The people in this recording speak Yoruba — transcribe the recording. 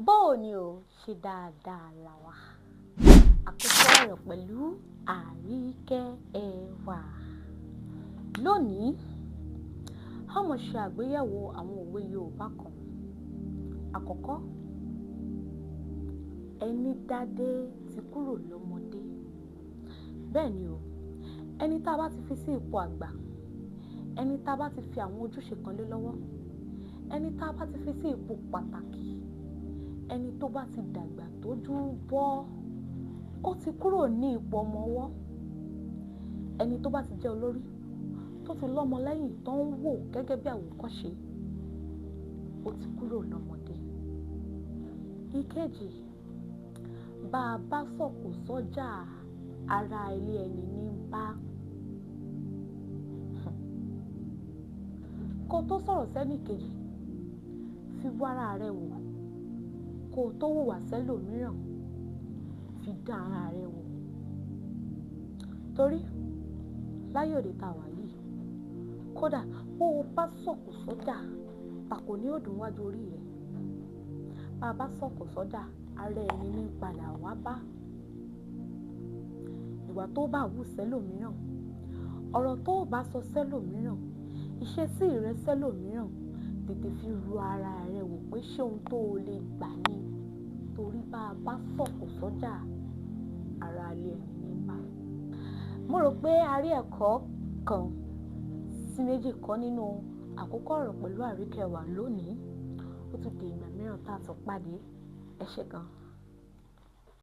Bóò ni o ṣe dáadáa la wà? Àkókò ọ̀rọ̀ pẹ̀lú Àríkẹ́ Ẹwà. Lónìí, a máa ṣe àgbéyẹ̀wò àwọn òwe Yorùbá kan. Àkọ́kọ́, ẹni dádé ti kúrò lọ́mọdé. Bẹ́ẹ̀ ni o, ẹni tá a bá ti fi sí ipò àgbà, ẹni tá a bá ti fi àwọn ojúṣe kan lé lọ́wọ́, ẹni tá a bá ti fi sí ipò pàtàkì, ẹni tó bá ti dàgbà tójú bọ́, ó ti kúrò ní ipò ọmọ ọwọ́. Ẹni tó bá ti jẹ́ olórí, tó ti lọ́mọ lẹ́yìn tó ń wò gẹ́gẹ́ bí àwòkọ́ṣe, ó ti kúrò lọ́mọdé. Ìkejì, bá a bá sọ̀kò sọ́jà, ara ilé ẹni ní ń bá. Kó tó sọ̀rọ̀ sẹ́ni kejì, fi wá ara rẹ wò. Kó tó wùwà sẹ́lòmíràn, fi dán ara rẹ wò. Torí láyé òde tá wà yìí, kódà bó o bá sọ̀kò sọ́jà, tàkò ní ó dùn wájú orí rẹ. Bá a bá sọ̀kò sọ́jà, ara ẹni ní ń padà wá bá. Ìwà tó bá wù sẹ́lòmíràn, ọ̀rọ̀ tó bá sọ sẹ́lòmíràn, ìṣesí rẹ sẹ́lòmíràn, tètè fi ru ara rẹ wò pé ṣé ohun tó o lè gbà ni. Torí bá a bá sọ̀kò sọ́jà, ara ilé ẹni ní ń bá. Mo rò pé a rí ẹ̀kọ́ kan sí méjì kọ́ nínú àkókò ọ̀rọ̀ pẹ̀lú Àríkẹ́ Ẹwà lónìí. Ó tún di ìgbà mìíràn tá a tún pàdé. Ẹ ṣé gan.